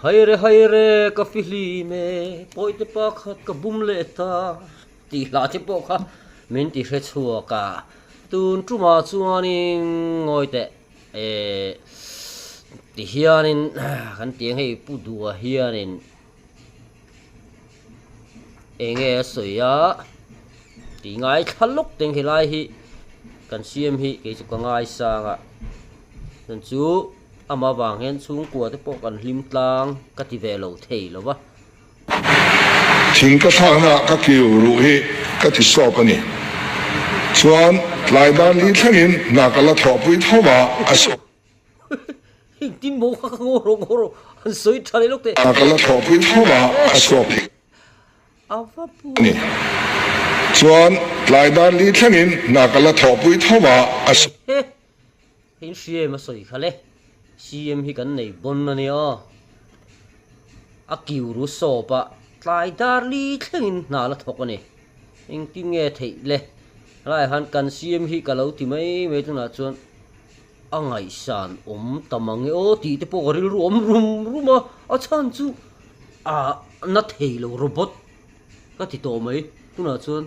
Haire haire ka fihlim e, pawite pa khat ka bum leh ta tih hlah te pawh kha min ti hre chhuak a. Tun tumah chuanin ngawi teh eh ti hianin kan ti ang hei Pu Duha hianin eng nge a sawi a tih ngaithla lawk teng helai hi kan siam hi kei chu ka ngaisang a chuan chu amah vang hian chhungkua te pawh kan hlim tlang ka ti ve lo thei lo va. Thing ka thlakna ah ka kiu ruh hi ka ti sawp a ni. Chuan tlai dan li thlengin hna ka la thawhpui tho a, a sawp. Engtin maw kha ka ngaw rawh ngaw rawh an sawi tha leh lawk teh. Ka la thawhpui tho a, a sawp thei A va pu. A ni. Chuan tlai dar li thlengin hna ka la thawhpui tho a, a sawp. He in hria em a sawi kha le. CM hi kan nei bawn a nia. A kiu ru sawp a, tlai dar li thlengin hna la thawk a ni. Engtin nge theih le. Helaiah khan kan CM hi ka lo ti mai mai tunah chuan. A ngaihsan awm ta mang e aw tih te pawh ka rilru awm rum rum a, a chhan chu a na thei lo robot ka ti tawh mai tunah chuan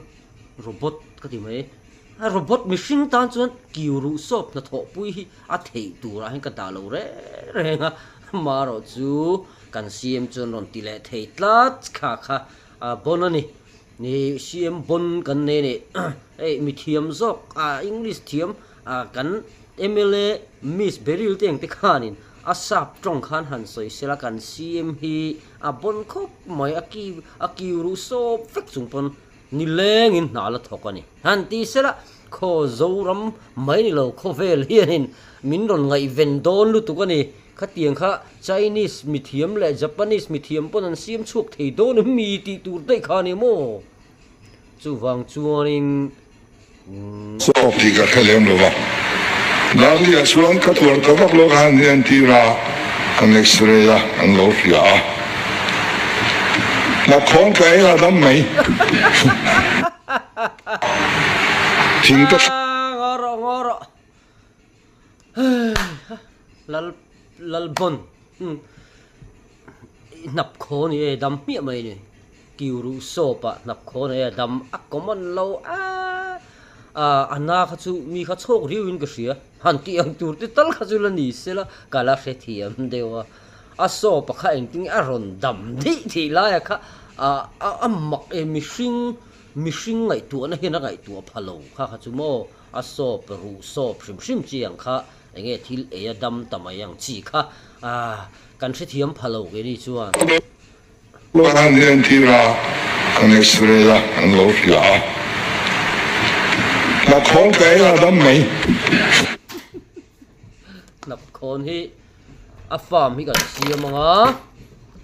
robot ka ti mai a robot mihring tan chuan kiu ruh sawp hnathawh pui hi a theih turah hian ka dah lo reng reng a amaherawh chu kan CM chuan rawn ti leh thei tlat kha kha a bon a ni ni CM bon kan nei a ni hei mithiam zawk a english thiam. Ah kan mla Miss Beryl te ang te khanin a sap tawng khan han sawi sela kan CM hi a bawn khawp mai a ki a kiu ruh sawp vek chung pawn nilengin hna la thawk a ni. Han ti sela khaw Zoram mai ni lo khawvel hianin min rawn ngaihven dawn lutuk a ni. Khatiang kha Chinese mithiam leh Japanese mithiam pawn an siam chhuak thei dawn em mi tih tur daih kha a ni maw? Chuvang chuanin. Sawp tih ka hre lem lo va, Darliah chuan ka tuar ta vak lo khan hi an tir a, an x-ray a, an lo hria a. Hnapkhawn ka ei a dam mai. Thing ka. Ngaw rawh ngaw rawh lal lalbawn hnapkhawn hi e dam hmiah mai ni. Kiu ruh sawp ah hnap khawn a dam a common lo a a na kha chu mi kha chhawk riau in ka hria han tih ang tur te tal kha chu la ni sela ka la hrethiam deuh a a sawp a kha engtin nge a rawn dam daih theih lai a kha a a mak e mihring mihring ngaihtuahna hian a ngaihtuah pha lo kha kha chu maw a sawp ruh sawp hrim hrim chi ang kha enge thil ei a dam ta mai ang chi kha a kan hrethiam pha lo keini chuan. An entir a, an x-ray a, an lo hria a. Hnapkhawn ka ei a dam mai. Hnapkhawn hi a farm hi kan siam ang a,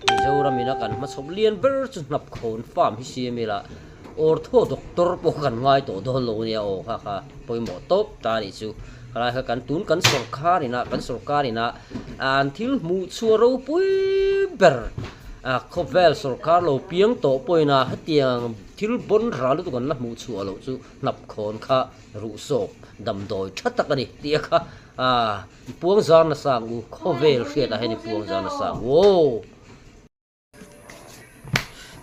Mizoram ina kan hmachhawp lian ber chu hnapkhawn farm hi siam ila, ortho doctor pawh kan ngai tawh dawn lo ania aw kha kha pawimawh tawp ta a nih chu. Khalai kha kan tun kan sorkar ina kan sorkar ina an thil hmuh chhuah ropui ber a khawvel sorkar lo piang tawh pawhin a hetiang thil bawn rah lutuk an la hmuh chhuah loh chu hnapkhawn kha ruh sawp damdawi tha tak a ni tih a kha a puang zar nasa ang u khawvel hriatah hian i puang zar nasa ang u aw.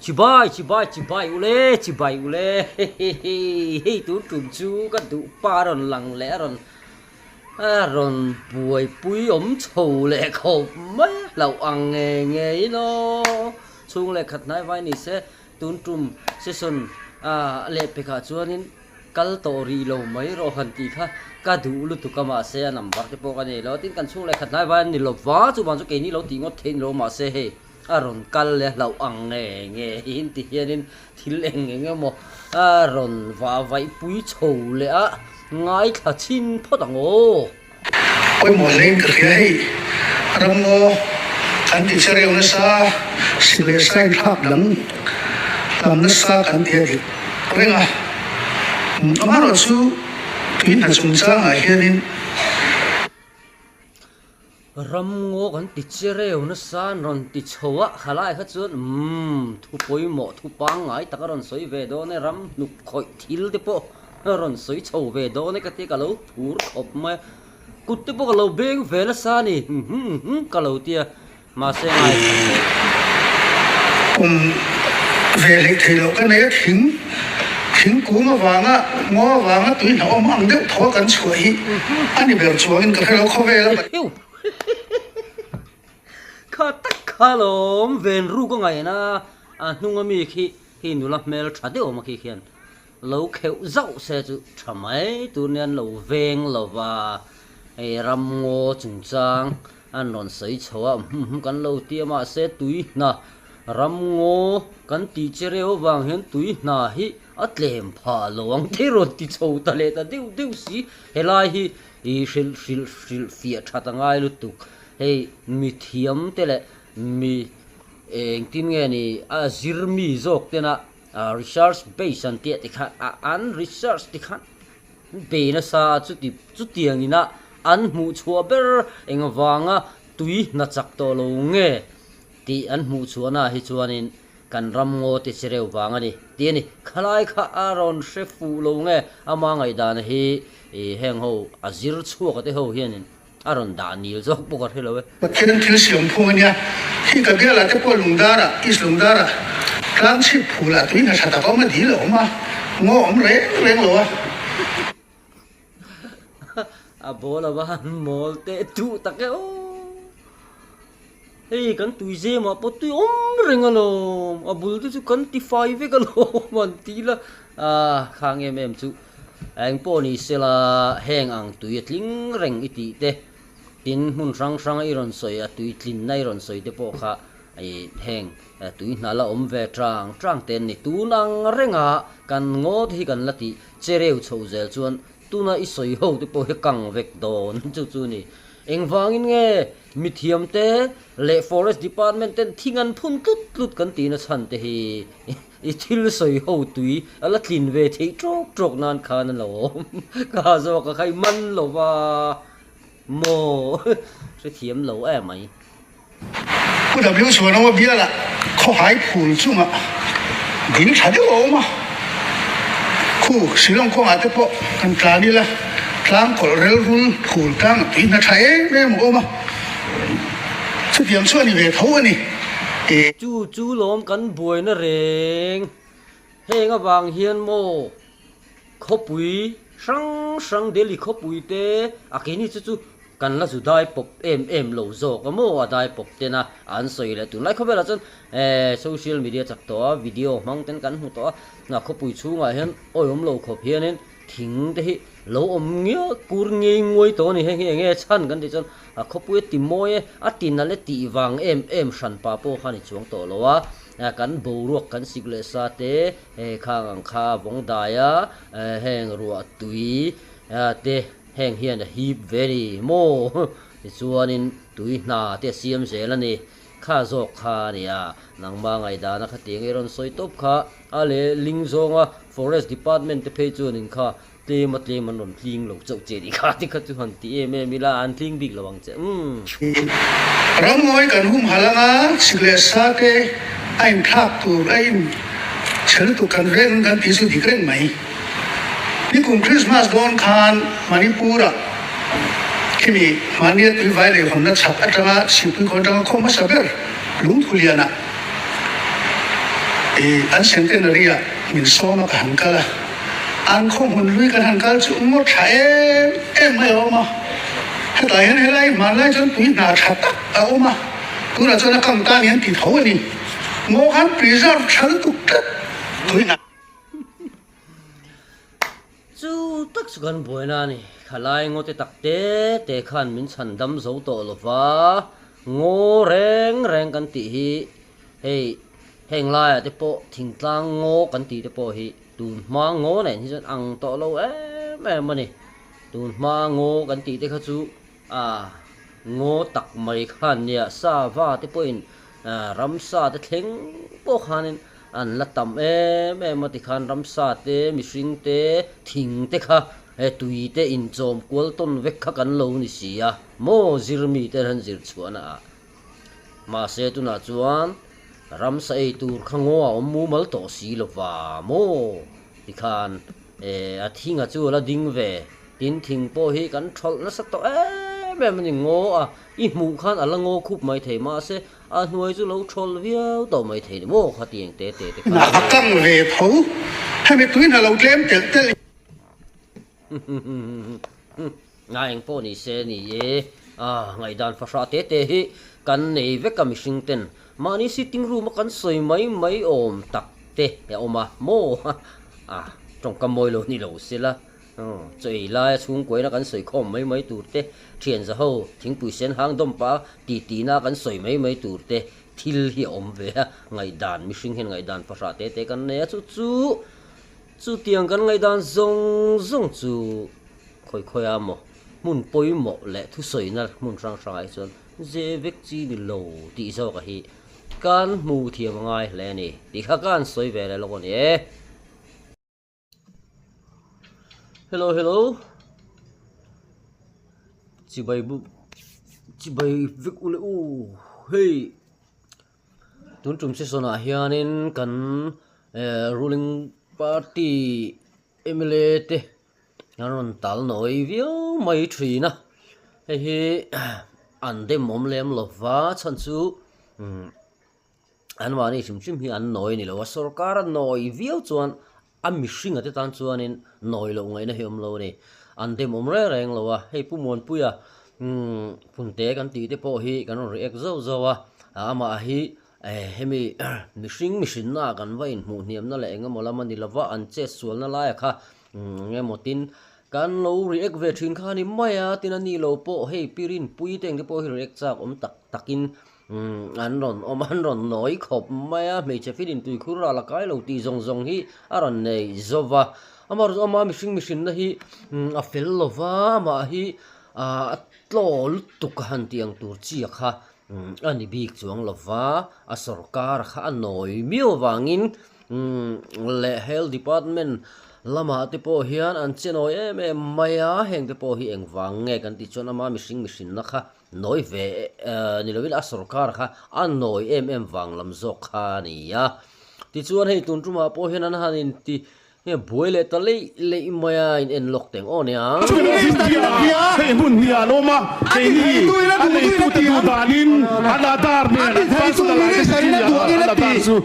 Chibai chibai chibai ule chibai ule hei tun tum chu ka duh pa a rawn lang leh a rawn a rawn buaipui awm chho leh khawp mai hlauh ang nge nge in aw chhung leh khat hnai vai ni se tun tum session ah leh pekah chuanin kal tawh rih lo mai rawh han tih kha ka duh lutuk a mahse a number te pawh ka nei lo tin kan chhung leh khat hnai vai an ni lo va chuvang chu keini lo tih ngawt theih ni lo mahse hei A rawn kal leh hlauh ang nge nge in ti hianin thil eng eng emaw a rawn vah vaih pui chho leh a ngaithla chhin phawt ang aw. Pawimawh hlein ka hria hei, ramngaw kan ti che reuh nasa, sik leh sain thlak dang lam nasa kan ti a dik reng a, amaherawhchu tui hna chungchangah hianin. Ramngaw kan ti che reu nasa an rawn ti chho a, khalai kha chuan umm thu pawimawh thu pangngai tak a rawn sawi ve dawn e, ram hnuk khawih thil te pawh a rawn sawi chho ve dawn e ka tia ka lo phur khawp mai a, kut te pawh ka lo beng ve nasa a ni umm umm ka lo tia. Mahse ngaithla teh. Kum ve hleih thei loh ka nei a, thing thingkung avanga ngaw avanga tui hna awm ang deuh thaw kan chhuah hi a ni ber chuangin ka hre lo khawvel a. Kha tak kha lawm ven ruk a ngaihna a hnung ami khi hi nula hmel tha deuh awm a khi khian lo kheuh zauh se chu tha mai tur nia an lo veng lova hei ramngaw chungchang an rawn sawi chho a hum kan lo ti a mahse tui hna ramngaw kan tih che reu avang hian tui hna hi a tlem phah lo ang te rawn ti chho ta leh ta deuh deuh si helai hi ih hrilh hrilh hrilh fiah that a ngai lutuk hei mithiam te leh mi engtin nge ni a zir mi zawk tena research base an tih tikhan an research tikhan be nasa a chuti chutiang ina an hmuh chhuah ber engvanga tui hna chak tawh lo nge tih an hmuh chhuahna hi chuanin kan ram ngaw te che reuh vang a ni tih a ni. Khalai kha a rawn hre fuh lo nge ama ngaihdan hi ih heng ho a zir chhuak a te ho hianin a rawn dah nil zawk bawk a hre lo e. Pathian thil siam phung a nia. Khi ka bialah te pawh Lungdara, East Lungdara, tlang chhip phulah tui hna tha tak a awm a, dil a awm a, ngaw a awm reng reng lo a. A ball a van mawl teh duh tak e aw. Hei kan tui zemah pawh tui awm reng alawm, a bul te chu kan ti fai vek alawm an ti ila ah khang em em chu eng pawh ni sela heng ang tui a tling reng i tih te tin hmun hrang hrang a i rawn sawi a tui tlinna i rawn sawi te pawh kha ih heng tui hna la awm ve tang tang te an ni tun ang renga kan ngaw te hi kan la tih che reu chho zel chuan tuna i sawi ho te pawh hi kang vek dawn chu chu ni. Engvangin nge mithiamte leh Forest Department ten thing an phun tlut tlut kan tihna chhan te hi i thil sawi ho tui a la tlin ve theih tawk tawk nan khan a lo awm. Ka zawk a khai man lo va maw hrethiam lo em mai. Pu W Chhuanawma bialah khawhai phul chungah dil tha deuh a awm a, khu Shillong kawngah te pawh kan tlan ila tlang kawlh rel rul phul tlang a tui hna tha em em a awm a, chutiang chu a ni ve tho a ni. Chu chu lawm kan buaina reng heng avang hian maw Khawpui hrang hrang Delhi khawpui te a keini chu chu kan la zu dai pawp em em lo zawk a maw a dai pawp ten a an sawi leh tunlai khawvelah chuan eh social media chak tawh a video hmang ten kan hmu tawh a a khawpui chhungah hian awihawm lo khawp hianin thing te hi lo awm ngiau kur ngei nguai tawh a ni heng hi eng nge chhan kan tih chuan a khawpui a ti mawi e a ti nalh e tih vang em em hranpa pawh khan i chuang tawh lo a kan boruak kan sik leh sa te Hei khang ang kha vawng dai a, heng ruah tui te heng hian a hip ve ni maw? Tichuanin tui hna te a siam zel a ni. Kha zawk kha a nia, nangma ngaihdana khatiang i rawn sawi tawp kha a leh ling zawnga Forest Department te phei chuanin kha tlem a tlem an rawn tling lo chauh che ni kha ti kha chu han ti em em ila an tling bik lo ang che umm. Ramngawi kan humhalh anga sik leh sa te a inthlak tur a in chhe lutuk kan reng kan tih chu dik reng mai. Nikum Christmas dawn khan Manipur ah khimi mahnia tui vai lei hawnna chhak atanga Sihpui khawn atanga khaw hmasa ber Lungthulian ah ih an centenary ah min sawm a ka han kal a. An khaw hmun lui kan han kal chu ngaw tha em em mai a awm a, hetah hian helai hmanlai chuan tui hna tha tak a awm a, tunah chuan a kam tan hian ti tho a ni. Ngaw khan preserve tha lutuk tlat tui hna. Chu tak chu kan buaina a ni. Khalai ngaw te tak te te khan min chhan dam zo tawh lo va, ngaw reng reng kan tih hi hei heng laiah te pawh thingtlang ngaw kan tih te pawh hi Tun hma ngaw nen hi chuan ang tawh lo em em a ni. Tun hma ngaw kan tih te kha chu a ngaw tak mai khan nia sava te pawhin ramsa te thleng pawh khanin an la tam em em a tikhan ramsa te mihring te thing te kha he tui te inchawm kual tawn vek kha kan lo ni si a maw zirmi te an zir chhuahna ah. Mahse tunah chuan ramsa ei tur kha ngaw a awm mumal tawh si lo va maw? Tikhan eh a thinga chu a la ding ve, tin thing pawh hi kan thawlh nasa tawh em em em a ni. Ngaw a i hmuh khan a la ngaw khup mai thei mahse a hnuai chu lo thawl viau tawh mai thei ni maw khatiang te te te kha. A kang ve tho. Hemi tuin a lo tlem telh telh. A eng pawh ni se ni e, a ngaihdan fahrah te te hi kan nei vek a mihring ten mahni sitting room a kan sawi mai mai awm tak te a awm a maw a tawngkam mawi lo ni lo sela chaw ei laia chhungkuaina kan sawi khawm mai mai tur te thian za ho thingpui sen hang dawm pah a ti tihna kan sawi mai mai tur te thil hi a awm ve a ngaihdan mihring hian ngaihdan fahrah te te kan nei a chu chu Chutiang kan ngaihdan zawng zawng chu khawi khawi a maw hmun pawimawh leh thusawina hmun hrang hrangah hi chuan ze vek chi ni lo tih zawka hi kan hmu thiam a ngai hle a ni tih kha ka han sawi ve leh lawk a ni e. Hello hello chibai bu chibai vek u le u hei. Tun tum session ah hianin kan ruling party mla te an rawn tal nawi viau mai thin a hei hi an dem awm lem lo va chhan chu an mahni hrim hrim hi an nawi a ni lo a sorkar a nawi viau chuan A mihringa te tan chuanin nawi loh ngaihna hi awm lo a ni. An dem awm reng reng lo a, hei Pu Muanpuia Punte kan tih te pawh hi kan rawn react zauh zauh a, amah hi hemi mihring mihrinna ah kan va inhmuh hniamna leh eng emaw lam a ni lo va, an chet sualna laia kha eng emaw tin kan lo react ve thin kha a ni mai a, tin a ni lo pawh hei Pi Rinpui te engte pawh hi react chak awm tak takin Umm an rawn awm a, an rawn nawi khawp mai a, hmeichhe filin tuikhur ral a kai lo tih zawng zawng hi a rawn nei zo va. Amaherawhchu ama mihring mihrinna hi a fel lo va, amah hi a tlaw lutuk a han tih ang tur chi a kha a ni bik chuang lo va, a sawrkar kha a nawi miau avangin leh health department lamah te pawh hian an che nawi em em mai a, heng te pawh hi engvang nge kan tih chuan ama mihring mihrinna kha Nawi ve ni lovin a sorkar kha a nawi em em vang lam zawk kha a ni a. Tichuan hei tun tumah pawh hian an han inti nge buai leh ta leih leih mai a, in en lawk teng aw nia. Hei hmun hnih ah an awm a, keini a neitute duh danin an Aadhaar nen an personal identity an Aadhaar chu.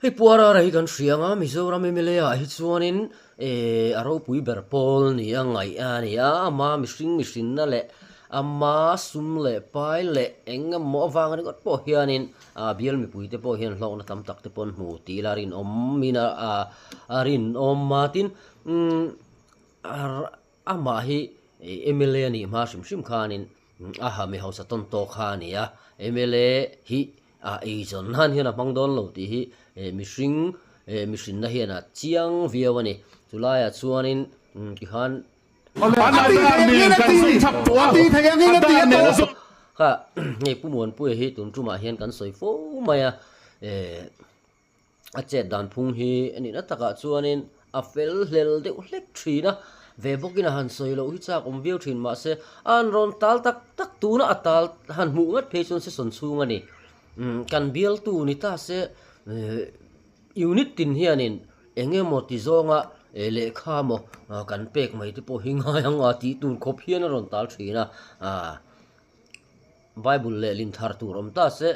Hei Puarara hi kan hria ang a, Mizoram mla ah hi chuanin eh a ropui ber pawl ni a ngaih a ni a, ama mihring mihrinna leh ama sum leh pai leh eng emaw avang ringawt pawh hianin ah bial mipui te pawh hian hlawkna tam tak te pawh an hmu tih ila rinawm in a a rinawm a tin umm amah hi mla a nih hma hrim hrim khanin a ha mi hausa tawn tawk kha a ni a, mla hi A eizawn nan hian a hmang dawn lo tih hi mihring mihrinna hian a chiang viau a ni. Chulaiah chuanin tikhan. Kha hei Pu Muanpuia hi tun tumah hian kan sawi fo mai a, a chet dan phung hi a nihna takah chuanin a fel hlel deuh hlek thin a, ve bawkin a han sawi loh hi chak awm viau thin mahse a han rawn tal tak tak tuna a tal han hmuh ngat phei chuan session chhung a ni. Umm kan bialtu ni ta se unit tin hianin eng emaw ti zawnga lehkha maw kan pek mai te pawh hi ngai ang a tih tur khawp hian a rawn tal thin a, Bible lehlin thar tur awm ta se.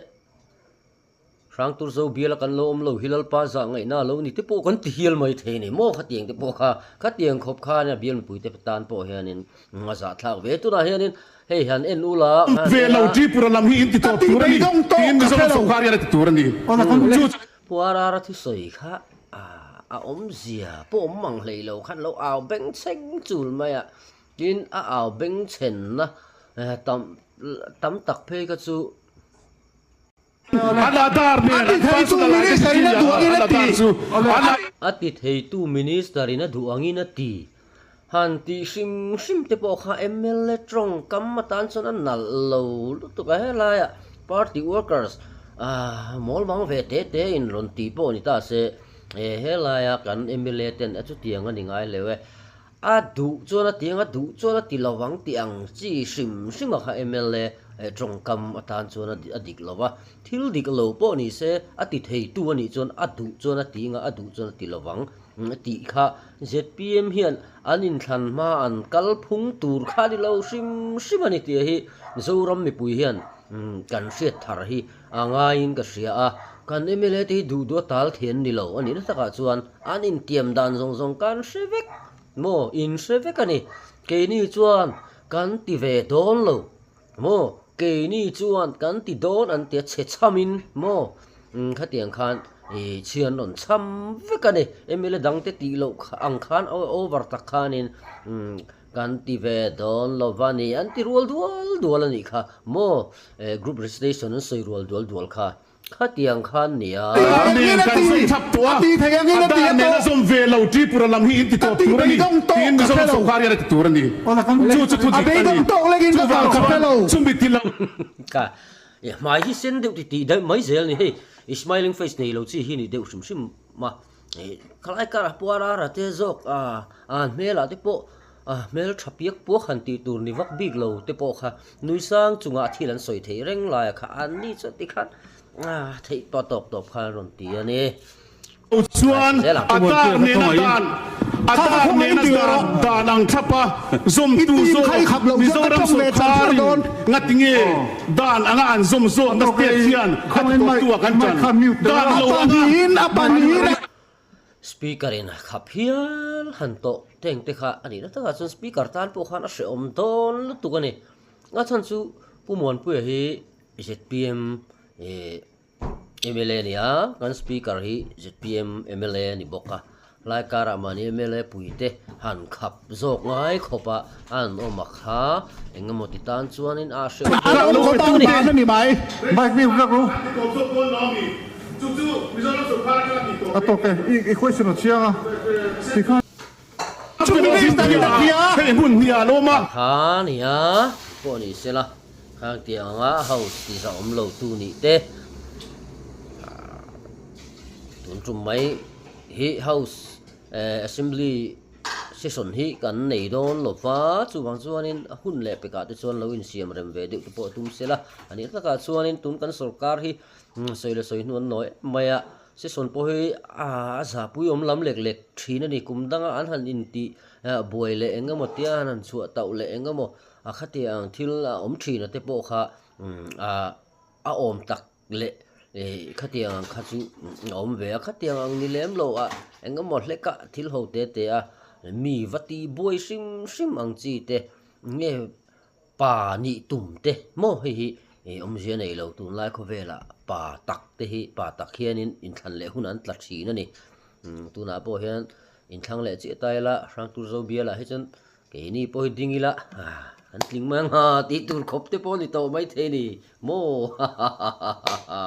Hrangtur zo biala kan lo awm lo hi Lalpa zah ngaihna a lo ni te pawh kan ti hial mai thei a ni maw khatiang te pawh kha khatiang khawp khan a bial mipui te tan pawh hianin a zahthlak ve tunah hianin hei han en ula Ve lo Tripura lam hi in ti tawp tur a ni tiin Mizoram sawrkar hian a ti tur a ni. Chu chu. Pu Arara thusawi kha a awmzia pawh awm mang hlei lo khan lo au bengchheng chul mai a tin a au bengchhenna tam tam tak phei kha chu A ti theitu Minister in a duh angin a ti. Han tih hrim hrim te pawh kha mla tawngkam atan chuan a nalh lo lutuk a helaiah party workers mawl mang ve te te in rawn tih pawh ni ta se helaia kan mla ten a chutiang a ni ngai lo e. A duh chuan a ti ang, a duh chuan a ti lo ang tih ang chi hrim hrim a kha mla tawngkam atan chuan a dik lo va. Thil dik lo pawh ni se, a ti theitu a nih chuan a duh chuan a ti ang a, a duh chuan a ti lo ang. Tih kha zpm hian an inthlan hma an kal phung tur kha ni lo hrim hrim a ni tih hi Zoram mipui hian kan hriat thar hi a ngaiin ka hria a, kan mla te hi duh duh a tal thei an ni lo a nih na takah chuan an intiam dan zawng zawng kan hre vek maw in hre vek a ni keini chuan kan ti ve dawn lo. Maw? Keini chuan kan ti dawn an tia chhe chhamin maw? Umm khatiang khan ih chhi an rawn chham vek a ni. Mla dangte tih loh ang khan over tak khanin umm kan ti ve dawn lo va ni an ti rual dual dual a nih kha maw? Group recitation an sawi rual dual dual kha. Khatiang khan nia. Nen kan sawi chhak tawh a, a dan nen a zawm ve lo Tripura lam hi in ti tawp tur a ni tiin Mizoram sawrkar hian a ti tur a ni. Chu chu thu dik a ni. Chuvang chuan chumi ti lo. Ka hmai hi sen deuh ti tih daih mai zel ni hei i smiling face nei lo chi hi ni deuh hrim hrim a khalai karah puar ara te zawk a hmelah te pawh A hmel tha piak puak han tih tur ni vak bik lo te pawh kha nui sang chungah thil an sawi theih reng laia kha an ni chuan tikhan theih tawh tawp tawp khan rawn ti a ni. Chuan a dar nena dan a dar nena dan dan ang thlap a zawmtu zawk Mizoram sawrkarin ngatinge dan anga an zawm zawkna state hian a ti tawptu ah kan tan dan lo anga Speaker in a khap hial han tawh teng te kha a nihna takah chuan speaker tan pawh khan a hrehawm dawn lutuk a ni. A chhan chu Pu Muanpuia hi zpm ih mla a ni a, kan speaker hi zpm mla a ni bawk a, lai karah mahni mla puite han khap zawk ngai khawp a an awm a kha eng emaw ti tan chuanin a hrehawm dawn lutuk a ni. A tawk e, i question a chiang a, tikhan. Hei hmun hnih ah an awm a. Kha nia pawh ni sela khang tih anga house tih zah awm lo tu nih te tun tum mai hi house assembly session hi kan nei dawn lo va chuvang chuanin a hun leh pekah te chuan lo insiam rem ve deuh te pawh tum sela a nih takah chuanin tun kan sorkar hi Sawi leh sawi hnu an nawi em mai a, session pawh hi a zahpui awm lam lek lek thin a ni. Kum danga an han intih buai leh eng emaw tia an han chhuah tauh leh eng emaw a khatiang ang thil a awm thin a te pawh kha a awm tak leh khatiang ang kha chu a awm ve a. Khatiang ang ni lem lo a eng emaw hleka thil ho te te a mi va tih buai hrim hrim ang chi te nge Pa nih tum te maw hei hi awmzia nei lo tunlai khawvelah pa tak te hi pa tak hianin inthlan leh hun an tla thin a ni. Tunah pawh hian inthlang leh chiah ta ila Hrangtur zo bialah hi chuan keini pawh hi ding ila an tling mai ang ha tih tur khawp te pawh a ni tawh maithei a ni maw ha ha ha ha ha.